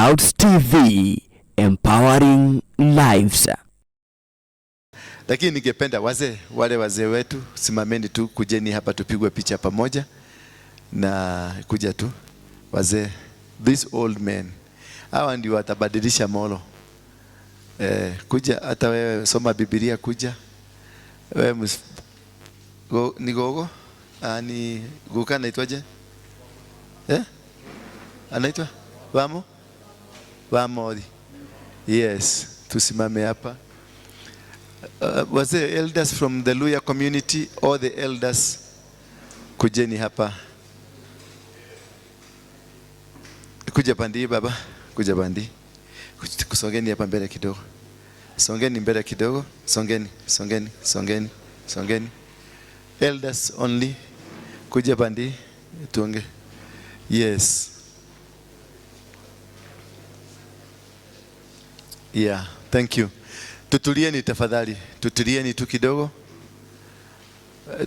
Clouds TV, empowering lives. Lakini ningependa wazee, wale wazee wetu, simameni tu, kujeni hapa tupigwe picha pamoja na kuja tu wazee, these old men, hawa ndio watabadilisha Molo. Kuja hata wewe soma Biblia, kuja wewe ni gogo ni guka anaitwaje? Anaitwa Wamo Wamori. Yes, tusimame hapa. Wazee, elders from the Luya community, all the elders, kujeni hapa. Kuja pandi baba, kuja pandi. Kusongeni hapa mbele kidogo. Songeni mbele kidogo. Songeni, songeni, songeni, songeni. Elders only. Kuja pandi, tuonge. Yes. Yeah, thank you. Tutulieni tafadhali, tutulieni tu kidogo.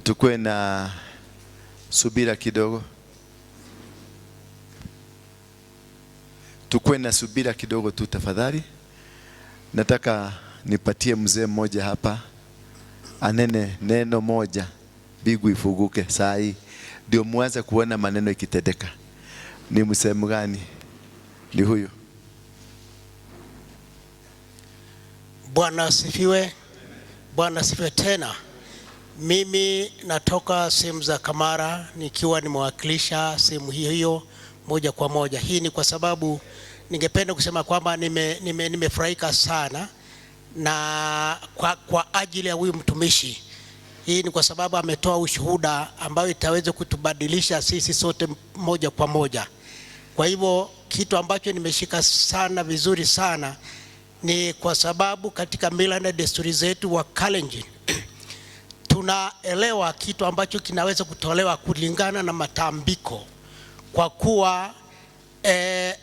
Tukue na subira kidogo. Tukue na subira kidogo tu tafadhali. Nataka nipatie mzee mmoja hapa anene neno moja, bigu ifuguke saa hii ndio muanze kuona maneno ikitendeka. Ni msemo gani? Ni huyu. Bwana asifiwe. Bwana asifiwe tena. Mimi natoka sehemu za Kamara nikiwa nimewakilisha sehemu hiyo hiyo moja kwa moja. Hii ni kwa sababu ningependa kusema kwamba nimefurahika sana na kwa ajili ya huyu mtumishi. Hii ni kwa sababu ametoa ushuhuda ambayo itaweza kutubadilisha sisi sote moja kwa moja. Kwa hivyo kitu ambacho nimeshika sana vizuri sana ni kwa sababu katika mila na desturi zetu wa Kalenjin tunaelewa kitu ambacho kinaweza kutolewa kulingana na matambiko, kwa kuwa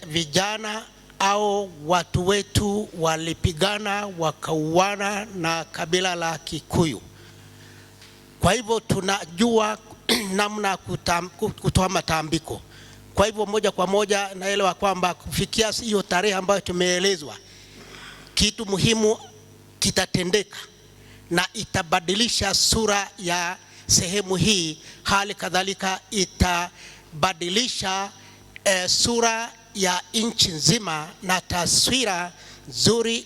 vijana au watu wetu walipigana wakauana na kabila la Kikuyu. Kwa hivyo tunajua namna kutoa matambiko. Kwa hivyo moja kwa moja naelewa kwamba kufikia hiyo tarehe ambayo tumeelezwa, kitu muhimu kitatendeka na itabadilisha sura ya sehemu hii. Hali kadhalika itabadilisha sura ya nchi nzima, na taswira nzuri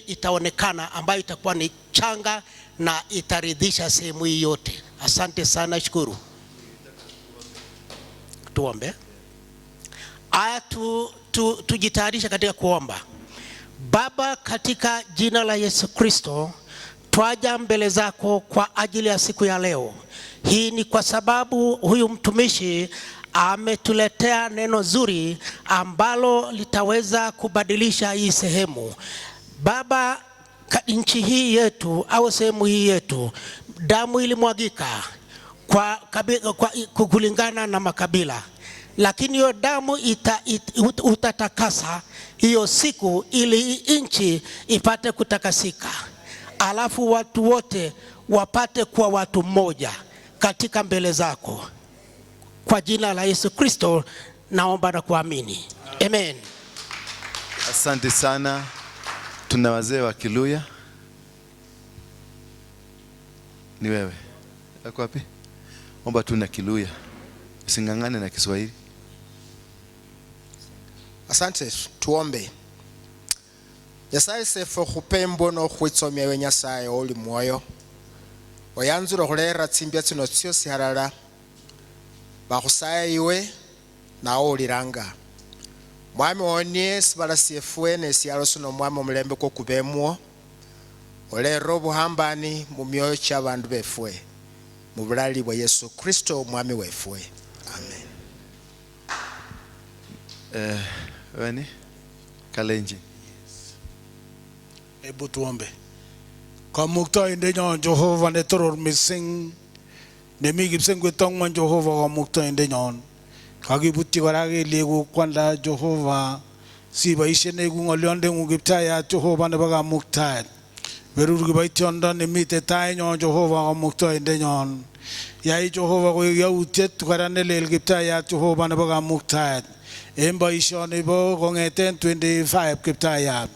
itaonekana ambayo itakuwa ni changa na itaridhisha sehemu hii yote. Asante sana, shukuru. Tuombe. Aya, tujitayarishe katika kuomba. Baba, katika jina la Yesu Kristo, twaja mbele zako kwa ajili ya siku ya leo. Hii ni kwa sababu huyu mtumishi ametuletea neno zuri ambalo litaweza kubadilisha hii sehemu. Baba, nchi hii yetu au sehemu hii yetu, damu ilimwagika kulingana na makabila, lakini hiyo damu utatakasa hiyo siku ili nchi ipate kutakasika, alafu watu wote wapate kuwa watu mmoja katika mbele zako. Kwa jina la Yesu Kristo naomba na kuamini, amen. Asante sana. Tuna wazee wa Kiluya. Ni wewe. Uko wapi? Omba tu na Kiluya. Using'ang'ane na Kiswahili. Asante, tuombe. Nyasaye sefe khupe mbono khwitsomya we Nyasaye oli mwoyo. Oyanzura khulera tsimbya tsino tsiosi halala. Bakhusaya iwe nawe uliranga. Mwami wonie sibala syefwe ne syalo sino mwami omulembe kwo kubemwo. Olera obuhambani mu myoyo kya bandu befwe. Mu bulali bwa Yesu Kristo mwami wefwe. Amen. Weni? Kalenjin. Hebu tuombe. Kamuktaindenyon Jehova ne toror mising nemi kipsengwet ak ng'wony Jehova Kamuktaindenyon. Kakibutyi kora kelyekuk kwanda Jehova siboisien iku ng'olyondeng'ung Kiptayat Jehova nebo kamuktaet. Berur kiboitiondo nemiten tainyon Jehova Kamuktaindenyon. Yai Jehova koik yautiet kora nelel Kiptayat Jehova nebo kamuktaet. En boisioni bo kong'eten 25 Kiptayat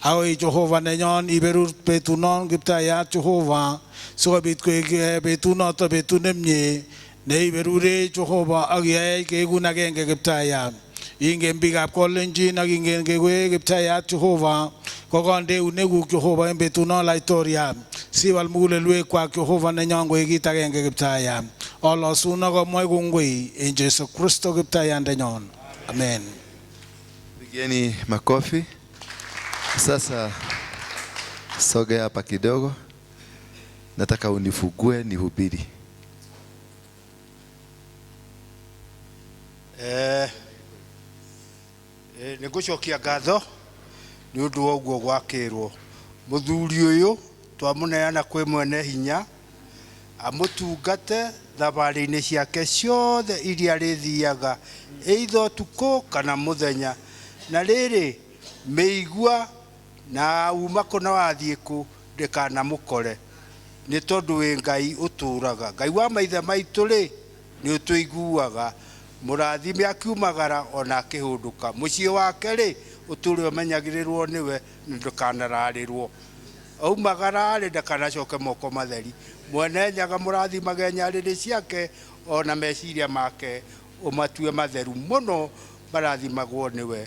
akoi Jehova nenyon iberur betunon Kiptayat Jehova sikobit koek betunoto betut nemie neiberurech Jehova ak iyaech keikun agenge Kiptayat. Ingen biikab Kalenjin ak ingen kekwech Kiptayat Jehova kokonde eunekuk Jehova en betunon laitoriat siwal mugulelwekwak Jehova nenyon koik kit agenge Kiptayat. Olosun ak amwoe kongoi en Jesu Kristo Kiptayandenyon. Amen. Pigeni makofi. Sasa sogea hapa kidogo, nataka unifugue nihubiri. Nä ngå cokia ngatho nä å ndå wa å guo gwakä rwo må thuri å yå twamå neana kwä mwene hinya amå tungate thabarä-inä ciake ciothe iria rä thiaga eitha ũtukũ kana mũthenya na rĩrĩ mĩigua na uma kũ na wathiĩ kũ ndĩkanamũkore nĩ tondũ wĩ Ngai ũtũũraga. Ngai wa maithe maitũ rĩ nĩ ũtũiguaga mũrathime akiumagara ona akĩhũndũka mũciĩ wake rĩ ũtũũre ũmenyagĩrĩrwo nĩwe na ndũkanararĩrwo aumagara rĩ ndakanacoke moko matheri. Mwene Nyaga mũrathimage nyarĩrĩ ciake ona meciria make ũmatue matheru mũno marathimagwo nĩwe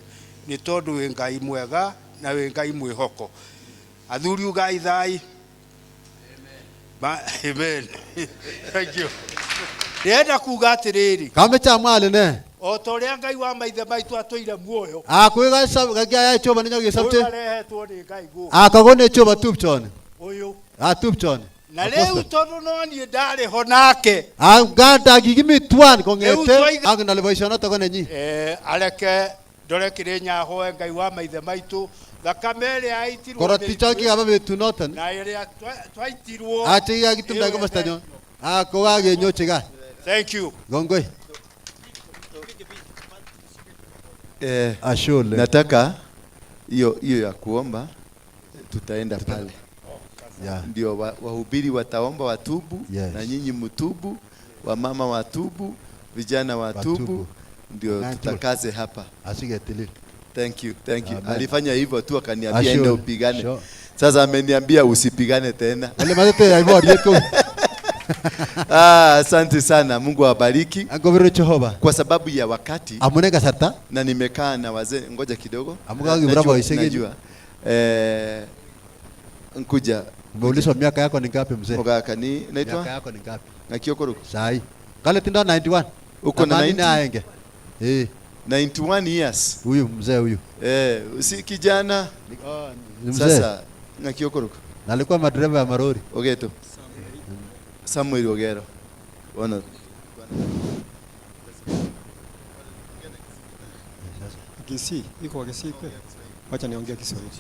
nĩ tondũ wĩ Ngai mwega na wĩ Ngai mwĩhoko. Athuri ugai thai. Amen. Thank you. Ndĩrenda kuga atĩrĩrĩ Kameche amwa ale ne o ta ũrĩa Ngai wa maithe maitũ atũire muoyo Kakiayai Jehova nenyo ũyũ kesopche arehetwo nĩ Ngai gũkũ Kakonech Jehova tupchoni ũyũ tupchoni na rĩu tondũ no niĩ ndarĩ ho nake Nganda kikimi tuan Rĩu kong'ete twaiga- angen ale boisionoto ko nenyi areke ndore kĩrĩ nyahoe Ngai wa maithe maitũ thakame ĩrĩa yaitirwo nĩ Korotik chon ithuĩ, kikaba betunoton na ĩrĩa twaitirwo chekikakitumda ĩyo komostanyon kokakenyochi kat. Thank you. Kongoi. Ashole. Nataka hiyo hiyo ya kuomba tutaenda pale. Yeah. Ndio wahubiri wataomba watubu, Yes. na nyinyi mtubu, wamama watubu, vijana watubu, Watubu. ndio Nine tutakaze hapa. Asiketilil. Thank you, thank you. Amen. Alifanya hivyo tu akaniambia Ashole. enda upigane. Sure. Sasa ameniambia usipigane tena. Ale matete boriet kou. Asante sana. Mungu awabariki. Angobiro Jehova. Kwa sababu ya wakati Amune kasarta na nimekaa na wazee, ngoja kidogo. Amu kakibura boisiek en yu. Najua. Nkuja. Umeulizwa miaka yako ni ngapi mzee? Mugaka ni naitwa? Miaka yako ni ngapi? Ngakiokoro. Sai. Kale tindo 91. Uko na Themanini 90? aenge. 91 years. Huyu mzee huyu. Si kijana. Ni mzee. Sasa Ngakiokoro. Na alikuwa madereva ya marori. Ogeto. Samuel Ogero. Ona. Kisii, iko Kisii kweli? Wacha niongee Kiswahili.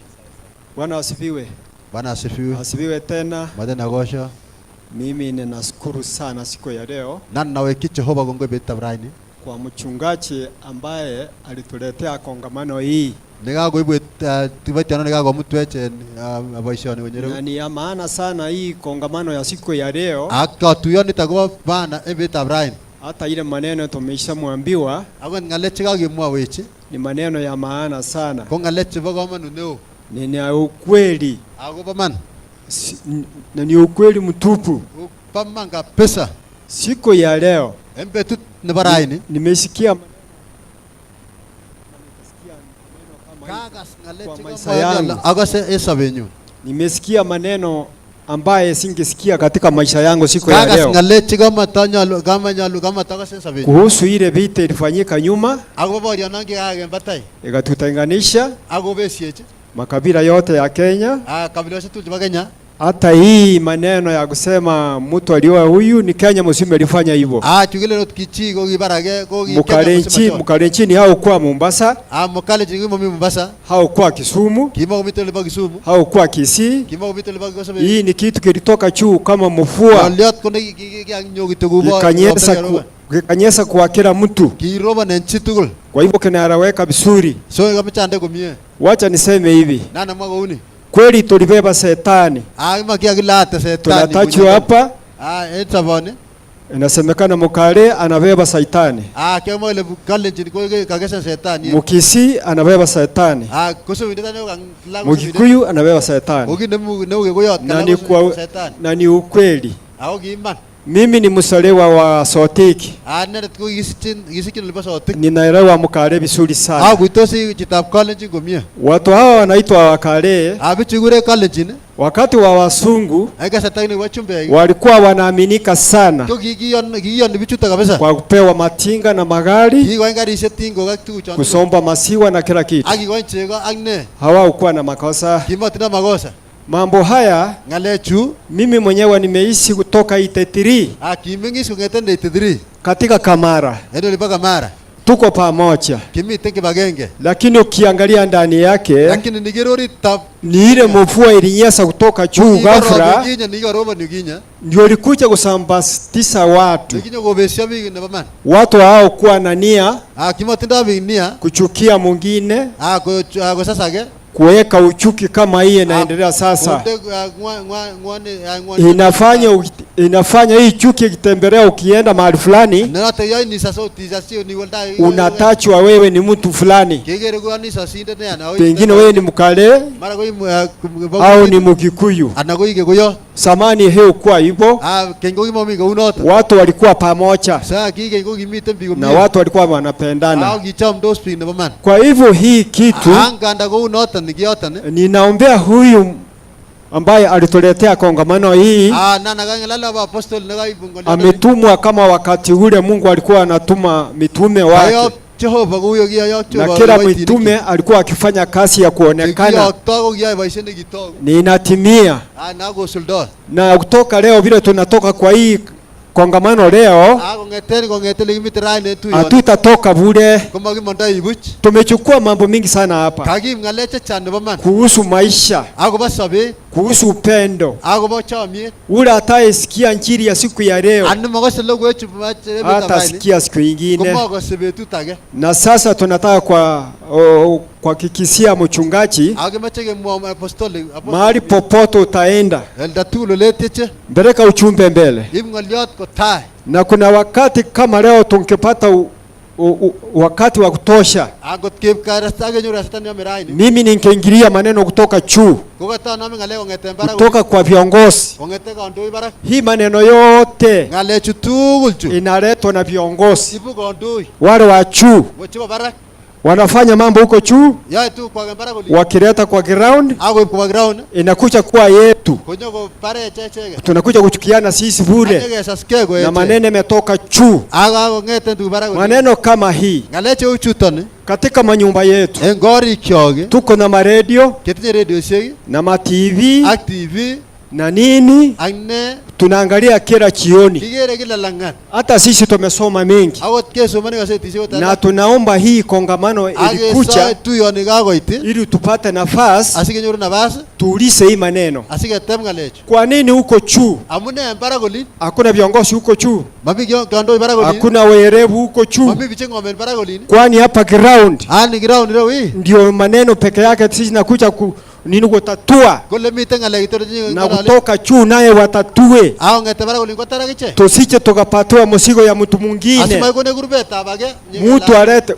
Bwana asifiwe. Bwana asifiwe. Asifiwe tena. Mate kosho. Mimi ninashukuru sana siku ya leo Nan nawekyi Jehova kongoi betutab raini. kwa mchungaji ambaye alituletea kongamano hii, Nekakoibwech kiboitiondo nekakomutwech en boisioni na konyo ni ya maana sana hii kongamano ya siku ya leo. Ak katuyonito kobo maana en betutab raini. Hata ile maneno tumeshamwambiwa Akot ng'alek chekakemwowech ni maneno ya maana sana, ko ng'alek chebo komonut neo ni ya ukweli. Akobo man. Na ni ukweli mtupu. Bo man kabisa. Siku ya leo En betut nebo raini nimesikia kakas ng'alek kwa maisha chekamwoe yangu. akose en sobenyun. Nimesikia maneno ambaye singesikia katika maisha yangu siku ya Kakas leo ng'alek chekamatanyolu kamanyolu kamatokose en sobenyun. kuhusu ile vita ilifanyika nyuma Akobo borionon kikaak en batai ikatutenganisha akobesiech makabila yote ya Kenya. kabilosiek tugul chebo Kenya. Hata hii maneno ya kusema mtu alioa huyu ni Kenya mzima ilifanya hivyo. Chu kile ot ki chi kokibarake ko ki Kenya Mkalenjin, mzima. Mkalenjin haukuwa Mombasa, Mkalenjin kimomi Mombasa, haukuwa Kisumu, kimokomiten olibo Kisumu, haukuwa Kisii. kimokomiten olibo Kikosobe. Hii ni kitu kilitoka juu kama mvua Ng'oliot ko nekikanyo kityo kou ikanyesha kwa kila mtu. Kirobon en chitugul. Kwa hivyo kinaeleweka vizuri. So kameche ande komie. Wacha niseme hivi, Nanamwa kouni. kweli tulibeba setani, Ima kiakilate setani. tunatajwa hapa En soboni. Inasemekana Mkale anabeba saitani, Kemwa kele Kalenjin ko kakesen setani. Mukisi anabeba saitani, Kosobindet ane ko Mukikuyu anabeba saitani. Ko kit neu Kikuyot Na ni kwa, na ni ukweli. Ako kiiman. Mimi ni msaliwa wa Sotiki, Inendet ko kisikchin olibo Sotik. Ninaelewa Mkale vizuri sana. Akuitosi chitab Kalenjin komie. Watu hawa wanaitwa Wakale. Bichu kikuren Kalenjin Wakati wa wasungu en kasarta nekibo chumbek walikuwa wanaaminika sana ko kikiyoni bichuto kabisa kwa kupewa matinga na magari, kikikoin karisiek tingok ak tuguchon kusomba masiwa na kila kitu. ak kikoin chego ak ne Hawakuwa na makosa. kimotindo makosa. Mambo haya Ng'alechu mimi mwenyewe nimeishi kutoka 83 kimeng'is kong'eten 83 katika Kamara, en olibo Kamara. Tuko pamoja, Kimiten kibagenge. Lakini ukiangalia ndani yake Lakini niker oritab ni ile mvua ilinyesha kutoka juu ghafla yukinye nikikorobon yukinye ndio ilikuja kusambatisha watu. nekinyokobesyo biik nebo man. Watu hao kuwa na nia Kimotindo biik nia kuchukia mwingine, kosasake kuweka uchuki kama hii inaendelea sasa. konde ng'wani Inafanya hii chuki ikitembelea, ukienda mahali fulani nenoto yoin isas otisas niwolda unatachwa wewe ni mtu fulani, kekere ko isosindet neya na pengine wewe ni Mkale mara ko au ni Mkikuyu. anan ko Kikuyot. Zamani hiyo kuwa hivyo, Keny ko kimomi kounoto. Watu walikuwa pamoja Sa ki keny ko kimiten biik na komie watu walikuwa wanapendana. ako kichomdos biik nebo man. Kwa hivyo hii kitu Anganda kounoton ni kiyoton ninaombea huyu ambaye alituletea kongamano hii, nana kang'alale abo apostol nekaibu ng'olyondoni ametumwa kama wakati ule Mungu alikuwa anatuma mitume wake, kayok Jehova kouyo kiyayok na Jehova kila mitume alikuwa akifanya kazi ya kuonekana kiyokto ko kiyoe boisiet nekitoku ni inatimia. Nakosuldoi. Na kutoka leo vile tunatoka kwa hii kongamano leo, Kong'eten kong'eten lekimiten raini en tuyoni hatutatoka bure. komokimondoi buch. Tumechukua mambo mingi sana hapa Kakiib ng'alek chechang nebo man kuhusu maisha, akobo sobet kuhusu upendo. akobo chomiet. Ule atayesikia injili ya siku ya leo Ani makose logoiwechu hata sikia siku ingine. komokose betut age. Na sasa tunataka kwa kuhakikishia mchungaji, Ako kimoche kemwoi apostoli mahali popote utaenda, olda tugul oletyeche peleka ujumbe mbele. ib ng'oliot kotai. Na kuna wakati kama leo tungepata wakati wa kutosha, Angot keib kasarta akenyoru kasarta neyome raini mimi ningeingilia maneno kutoka juu, kokatanome ng'alek kong'eten barak kutoka kwa viongozi. kong'eten kandoik barak. Hii maneno yote Ng'alechu tugul chu inaletwa na viongozi ibu kandoik wale wa juu, chebo barak wanafanya mambo huko juu, yoe tugukwak en barak oli wakileta kwa ground akoib koba ground inakuja kuwa yetu, konyokobarech echeket tunakuja kuchukiana sisi bure, anyokesaskei na koechek maneno imetoka juu. akong'eten tuguk barak oli Maneno kama hii ng'alek cheu chuton katika manyumba yetu, en korikyok tuko na maredio ketinye redioisiek na ma TV ak TV na nini, ak ne tunaangalia kila jioni. kikere kila lang'at. Hata sisi tumesoma mengi Akot kesomoni kasetisiek ot na alak tunaomba hii kongamano akesoe ilikuja tuyoni kakoit ili tupate nafasi asikenyoru nafas tuulize hii maneno. asiketeb ng'alechu. Kwa nini huko juu Amune en barak olin hakuna viongozi huko juu, mami kandoik barak olin hakuna werevu huko juu? mami biik cheng'omen barak olin Kwani hapa ground ani ground ireu ii ndio maneno peke yake sisi nakuja ku, nini kutatua kole miten ng'alek kityo na chenyokeng'olole kutoka juu naye watatue, akong'ete barak olin kotar akichek tusije tukapatiwa mzigo ya mtu mwingine. asimaikone kurubetab age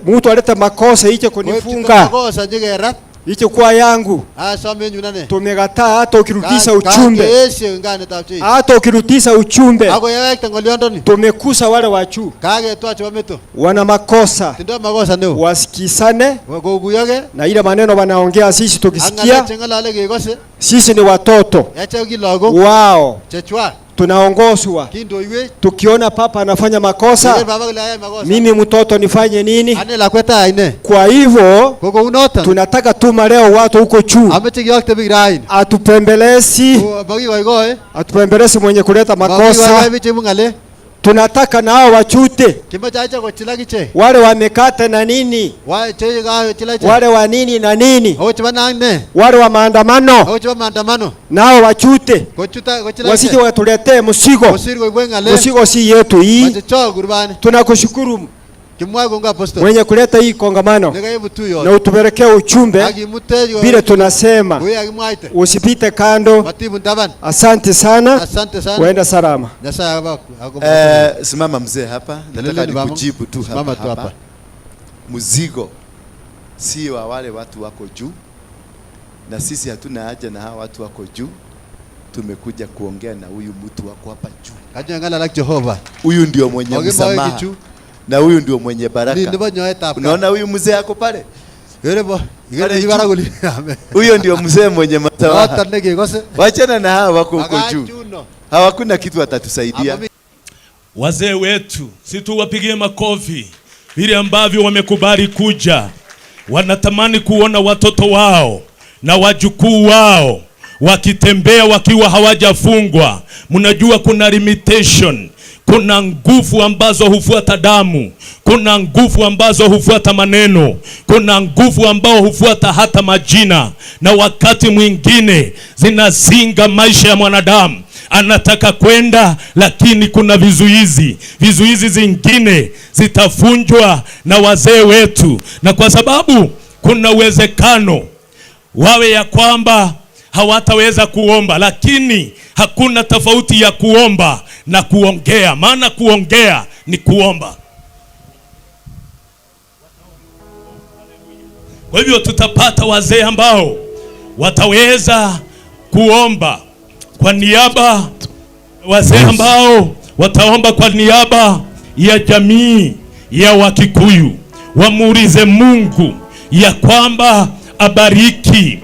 Mtu alete makosa ije kunifunga makosa nyekerat ije kwa yangu. somenyun ane Tumekataa hata ukirudisha uchumbe, kakeeshe nganetab Jeiso hata ukirudisha uchumbe, ako yewekte ng'olyondoni tumekusa wale wa juu kaketwa chebo meto wana makosa, tindo makosa neo wasikisane kokuyoke na ile maneno wanaongea, sisi ak ng'alek tukisikia, cheng'olole kekose sisi ni watoto echek ki lagok wao, chechwak tunaongozwa. Kindoiwech. Tukiona papa anafanya Keker makosa, baba kole ayai makosa. mimi mtoto nifanye nini? Ane lakwet ayai ne? Kwa hivyo Ko kounoton. tunataka tuma leo watu huko juu, Ameche kiyokte biik raini. atupembelezi, Makikoikoi. atupembelezi mwenye kuleta makosa. Makikoikoi biik cheibu ng'alek. Tunataka nao wachute Kimoche achek kochilak ichek. wale wamekata na nini, Wa che kachila ichek. wale wa nini na nini, Ako chebo nang ne? wale wa maandamano Ako chebo maandamano. nao wachute, Kochuta kochilak wasije ichek. watuletee mzigo. Kosir koibwech ng'alek. Mzigo si yetu hii. Machechok kurbani. Tunakushukuru Kimwae kongoi Apostle. Mwenye kuleta hii kongamano Nekaibu tuyot. na utupelekee ujumbe Akimutech vile tunasema, Kuyakimwaite. usipite kando. Matibun taban. Asante sana, Asante sana. waenda salama. Nyasaye Simama mzee hapa, nataka Teleleni baba. nikujibu tu hapa, Simama tu hapa. hapa. Mzigo si wa wale watu wako juu, na sisi hatuna haja na hawa watu wako juu. Tumekuja kuongea na huyu mtu wako hapa juu. Kacheng'alal ak Jehova. Huyu ndio mwenye Makimwoe msamaha kichu. na huyu ndio mwenye Ni baraka. nebo nyoetab kat. Unaona huyu mzee ako pale, Kere bo. Ikere Pale mi barak juu. oli. Amen. Huyo ndio mzee mwenye msamaha. Noton nekekose. Wachana na hawa wako huko Bakach juu, yuno. hawakuna kitu watatusaidia. Amami- Wazee wetu, si tuwapigie makofi vile ambavyo wamekubali kuja. Wanatamani kuona watoto wao na wajukuu wao wakitembea wakiwa hawajafungwa. Mnajua kuna limitation, kuna nguvu ambazo hufuata damu, kuna nguvu ambazo hufuata maneno, kuna nguvu ambao hufuata hata majina, na wakati mwingine zinazinga maisha ya mwanadamu. Anataka kwenda lakini kuna vizuizi. Vizuizi zingine zitavunjwa na wazee wetu, na kwa sababu kuna uwezekano wawe ya kwamba hawataweza kuomba, lakini hakuna tofauti ya kuomba na kuongea, maana kuongea ni kuomba. Kwa hivyo tutapata wazee ambao wataweza kuomba kwa niaba, wazee ambao wataomba kwa niaba ya jamii ya Wakikuyu, wamuulize Mungu ya kwamba abariki,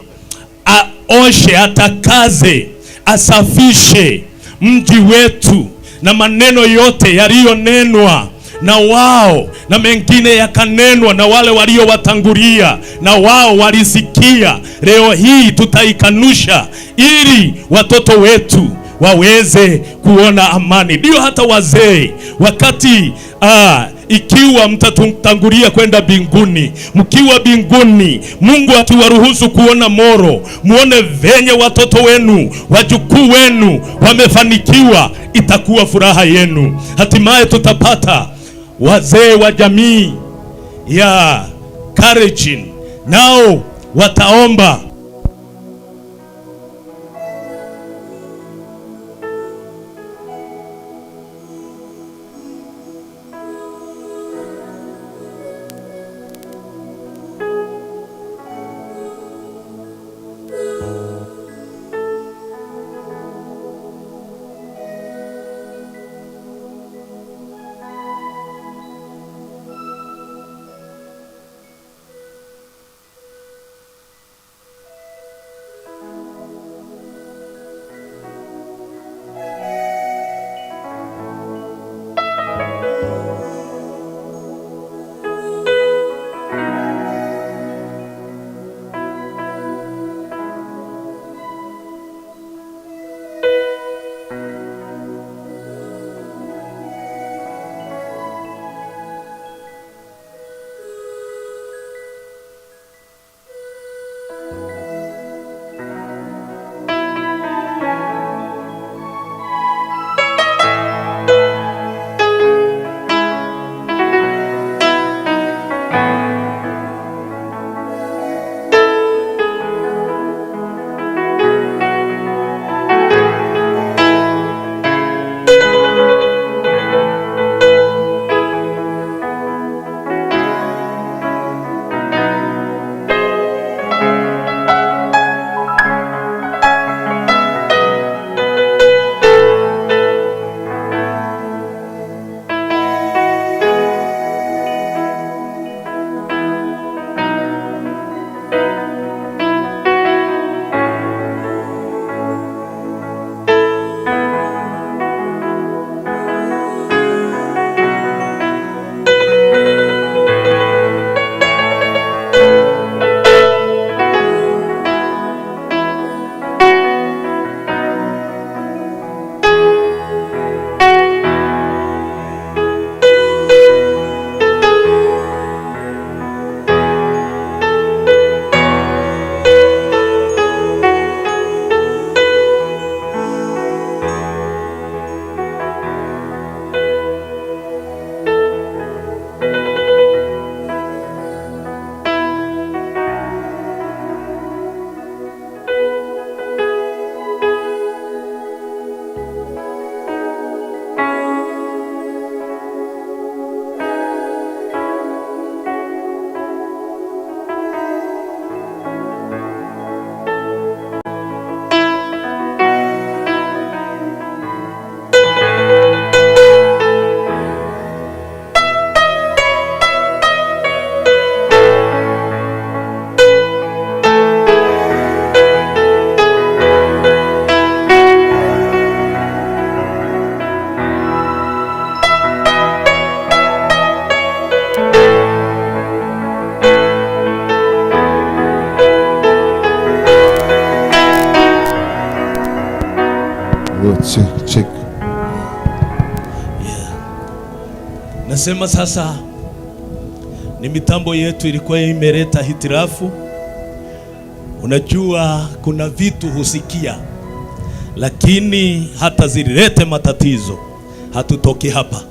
aoshe, atakaze, asafishe mji wetu na maneno yote yaliyonenwa na wao na mengine yakanenwa na wale waliowatangulia na wao walisikia. Leo hii tutaikanusha ili watoto wetu waweze kuona amani. Ndio hata wazee wakati ikiwa mtatangulia kwenda mbinguni, mkiwa mbinguni, Mungu akiwaruhusu kuona moro, muone venye watoto wenu, wajukuu wenu wamefanikiwa, itakuwa furaha yenu. Hatimaye tutapata wazee wa jamii ya Kalenjin, nao wataomba. Oh, check, check. Nasema sasa ni mitambo yetu ilikuwa imeleta hitilafu. Unajua kuna vitu husikia, lakini hata zililete matatizo, hatutoki hapa.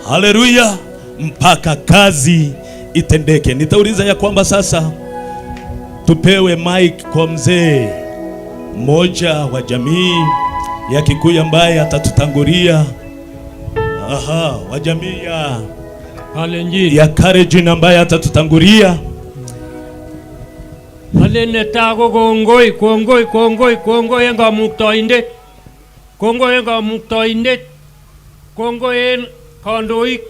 Haleluya, mpaka kazi itendeke. Nitauliza ya kwamba sasa tupewe mic kwa mzee mmoja wa jamii ya Kikuyu ambaye atatutangulia. Aha, wa jamii ya Kalenjin. ya Kalenjin ambaye atatutangulia. Alen netai ko kongoi, kongoi, kongoi, kongoi en kamuktaindet. Kongoi en kamuktaindet. Kongoi en kandoik.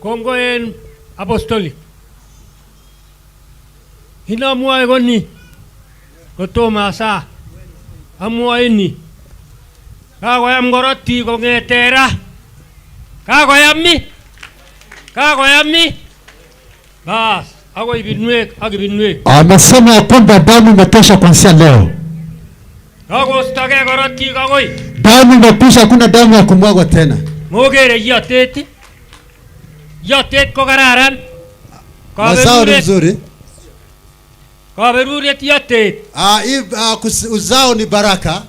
Kongoi en apostolic. Inamwoe ko ni kotomo asaa. Amwoe ni. Kakoyam korotik kong'eten ra. Kakoyam ii. Kakoyam ii. Bas, akoi ibinwek ak ibinwek. Amesema ya kwamba damu imetosha kuanzia leo. Kakostogei korotik akoi. Damu imekwisha, hakuna damu ya kumwagwa tena. Mokere iotet ii. Iotet ko kararan. Mazao ni mzuri. Kaberuret iotet. Uzao ni baraka.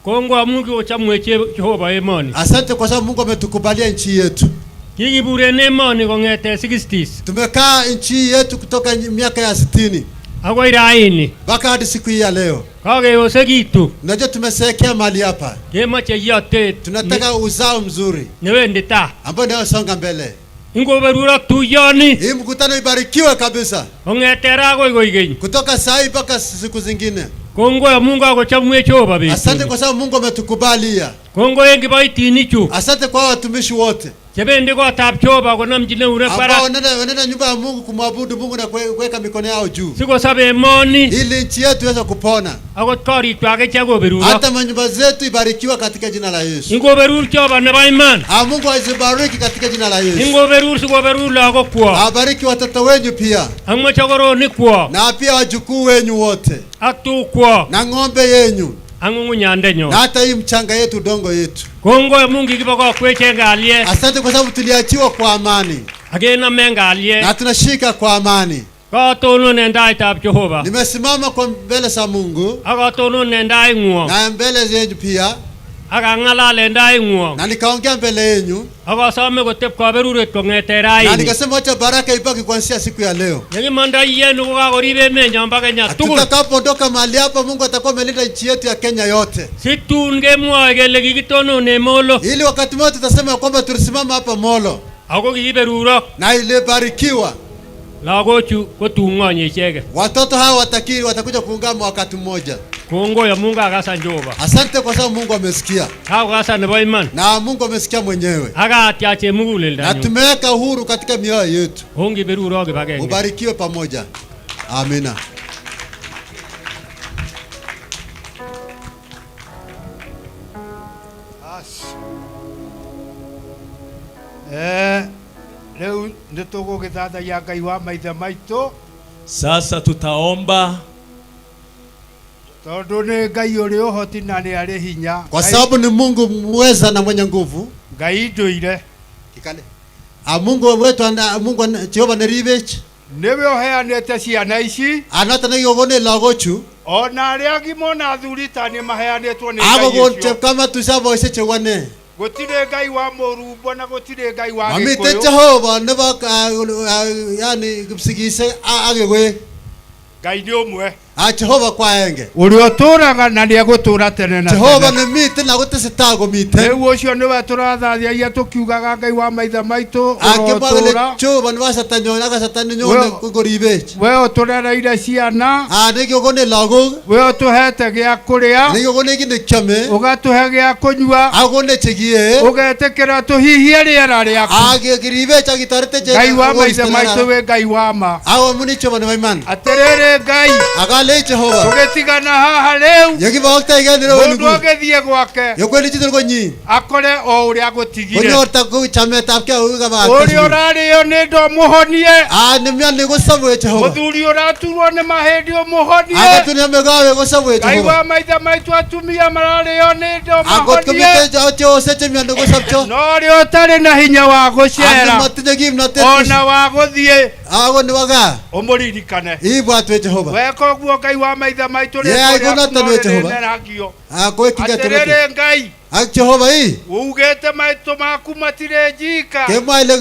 Kongoi amun kikochomwech Jehova emoni. Asante kwa sababu Mungu ametukubalia nchi yetu. Kikiburen emoni kong'eten 60s. Tumekaa nchi yetu kutoka miaka ya 60 akoi raini mpaka hadi siku hii ya leo. Kakeyosekitu. Unajua tumeseekea mali hapa. Kemoche iotet. Tunataka uzao mzuri newendi taa ambao inayosonga mbele. Ingoberurok tuyoni. Hii mkutano ibarikiwe kabisa. Kong'eten ra akoi koikeny. Kutoka saa hii mpaka siku zingine. Kongoi amun kakochomwech Jehova Asante betuni. kwa sababu Mungu ametukubalia. Kongoi en kiboitinichu Asante kwa watumishi wote chebendi kotab Jehova konomchin eunek ambao barak wanaenda nyumba ya Mungu kumwabudu Mungu na kuweka mikono yao juu sikosob emoni ili nchi yetu iweze kupona. akot korikwak ichek koberurok. Hata manyumba zetu ibarikiwe katika jina la Yesu. Ingoberur Jehova nebo iman. Mungu azibariki katika jina la Yesu. Ingoberur sikoberur lagokwok. Abariki watoto wenyu pia Ak mochokoronikwok. na pia wajukuu wenyu wote Ak tukwok. na ng'ombe yenyu Ak ng'ung'unyandenyon. na hata hii mchanga yetu, udongo yetu. Kongoi amun kikibokokwech en kalyet. Asante kwa sababu tuliachiwa kwa amani Ak kenome kalyet. na tunashika kwa amani. Katonon en taitab Jehova. Nimesimama kwa mbele za Mungu Ak atonon en taing'wong. na mbele zenyu pia Ak ang'alal en taing'wong. na nikaongea mbele yenyu Ak asome koteb kaberuret kong'eten na raini. nikasema wacha baraka ibaki kuanzia siku ya leo. Yekimondoi yenu kokakorib emenyon bo Kenya tugul. Tutakapoondoka mahali hapa, Mungu atakuwa amelinda nchi yetu ya Kenya yote, Situn kemwoe kele kikitononen Molo. ili wakati mmoja tutasema ya kwamba tulisimama hapa Molo Ako kikiberurok. na ilibarikiwa. Lagochu kotun ng'ony icheket. Watoto hawa watakiri watakuja kuungama wakati mmoja. Kongoi amun kakasan Jehova. Asante kwa sababu Mungu amesikia Kakokasan nebo iman. na Mungu amesikia mwenyewe, Ak atyach en na muguleldanyun. tumeweka uhuru katika mioyo yetu. Ongiberurok kibagenge. Ubarikiwe pamoja, amina. Bas. Rĩu nĩ tũgũgĩthathaiya Ngai wa maithe maitũ Sasa tutaomba tondũ nĩ Ngai ũrĩ ũhoti na nĩ arĩ hinya. Kwa sababu ni Mungu mweza na mwenye nguvu. Ngai ndũire Kikale. Mungu wetu Mungu Jehova neribech nĩwe ũheanĩte ciana ici anata nekikokone lagochu ona arĩa agima ona athuri ta nĩ maheanĩtwo nĩ Ngai akokon ũcio. chepkama tusaboishe chewane Gũtirĩ Ngai wa mũrumbo na gũtirĩ Ngai wa mamiten Gĩkũyũ. Jehova nebo yani kipsigisiek ak Kikuyu. Ngai nĩ ũmwe Jehova ko aenge ũrĩa ũtũũraga na nĩ egũtũũra tene na Jehova tene. nemiten akotesetai komiten. Rĩu ũcio nĩwe tũrathathaia tũkiugaga Ngai wa maithe maitũ Akemwa kele ũrotũũra Jehova nebo kasartanyon ak kasarta nenyone koribech. we ũtũrereire ciana Nekikokonech lagok we ũtũhete gĩa kũrĩa nekikokonech kit nekiome ũgatũhe gĩa kũnyua akokonech chekiee ũgetĩkĩra tũhihie rĩera rĩaku akiribech akitoretech Ngai wa maithe maitũ wĩ Ngai wa ma ako amune Jehova nebo iman atĩrĩrĩ Ngai akalen Akalei Jehova. Tũgĩtigana haha rĩu. Yekibaktaige niro Mũndũ agĩthiĩ gwake. Yekwendi chitugul konyin. Akore o ũrĩa agũtigire. Konyor ta ko chametabgei ako kabakta. Ũrĩa ũrarĩo nĩ ndo mũhonie. Nemyoni kosobwe Jehova. Mũthuri ũraturwo nĩ mahĩndĩ ũmũhonie. Akot neome kowek kosobwe Ngai Jehova. wa maithe maitũ atumia mararĩo nĩ ndo Akot mahonie. komite cheose chemyoni kosopcho. No ũrĩa ũtarĩ na hinya wa gũcera. Ani matinye kimnotet. Ona wa gũthiĩ. Ako nebo gaa. Ũmũririkane. Ibwatwe Jehova. Weka ũguo Ngai wa maithe maitũ Yeyai rĩĩtwa rĩaku kounoton no we Jehova. rĩrĩneragio. Kowekyigei Atĩrĩrĩ Ngai. Ak Jehova ii. Ugĩte maitũ maku matirĩ njika. Kemwa ile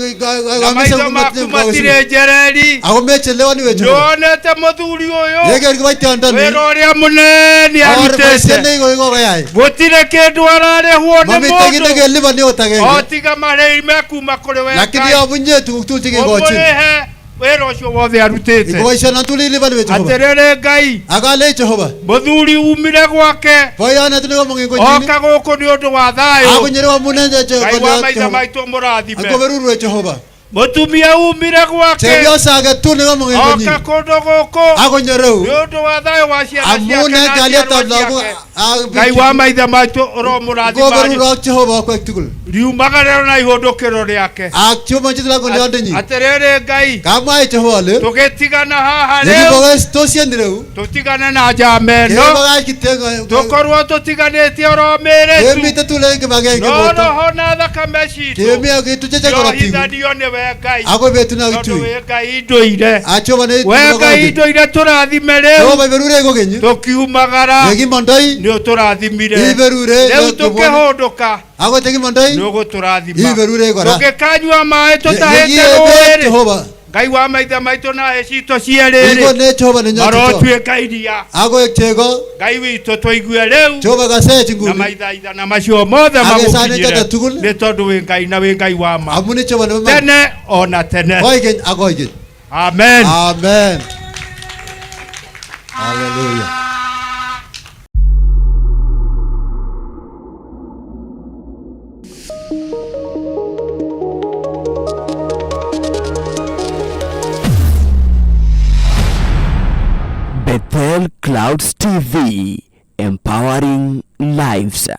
Na maitho maku matirĩ njereri. Ako mechelewani we Jehova. Nĩwonete mũthuri ũyũ. Yeker kiboitiondoni. Wĩra ũrĩa mũnene Or boisiet arutĩte. nekikoyai. Gũtirĩ kĩndũ ararĩhwo nĩ Mamite kit mũndũ. nekeliponi okot O agenge. tiga marĩhi mekuma kũrĩ we Lakini Ngai. yobu inye tuguk tugul chekekochin. Ũmũrĩhe wĩra ũcio wothe arutĩte. Ikoboisienon tugul ilipan we Jehova. Atĩrĩrĩ Ngai. Akalei Jehova. Mũthuri umire gwake. Boyot netinye komong en konyin. Oka gũkũ nĩ ũndũ wa thayũ. Akonyere amune Ngai wa maithe maitũ mũrathime. Akoberurwech Jehova. Mũtumia umire gwake. Chepyoso age tugul nekomong en konyin. Oka kũndũ gũkũ. Akonyo reu. Nĩ ũndũ wa thayũ wa ciana Amun ciake en na kalyetab njiarwa lagok ciake. ak Ngai wa maithe maitũ ũromũrathima. Koberurok Jehova okwek tugul. Riumagarĩro na ihũndũkĩro rĩake. Ak chumonchi tugul ak ng'olyondenyin. Atĩrĩrĩ Ngai. Kamwa Jehova ale. Tũgĩtigana haha rĩu. Yekibokostosien ireu. Tũtigane na njama ĩno. Kebakach kityo. Tũkorwo tũtiganĩtie oro mĩĩrĩ tu. Kemite tugul en kibagenge No borto. roho na thakame citũ. Kemi ak kituchech ak korotik. Yohithanio nĩwe Ngai. Akoi betut Tondũ nekitui. wĩ Ngai ndũire. Ak Jehova ne We Ngai ndũire tũrathime rĩu. Jehova iberurech kokeny. Tũkiumagara. Yekimondoi. Nĩ ũtũrathimire. Iberurech. Rĩu tũkĩhũndũka. Akot yekimondoi. Nĩ ũgũtũrathima. Iberurech kora. Tũngĩkanyua maĩ tũtahĩte Yekiye beek rũĩ-rĩ. Jehova. Ngai wa maithe maitũ na hĩ citũ cierĩ-rĩ. Ikonech Jehova nenyon chito. Marotuĩka iria. Akoek chego. Ngai witũ tũigue rĩu. Jehova kasech Na nguni. maithaitha na macio mothe Agesane magũkinyĩre. choto tugul. Nĩ tondũ wĩ Ngai na wĩ Ngai wa ma. Amun i Jehova nebo iman. Tene ona tene. Koikeny ak koikeny. Amen. Amen. Hallelujah. Bethel Clouds TV, empowering lives.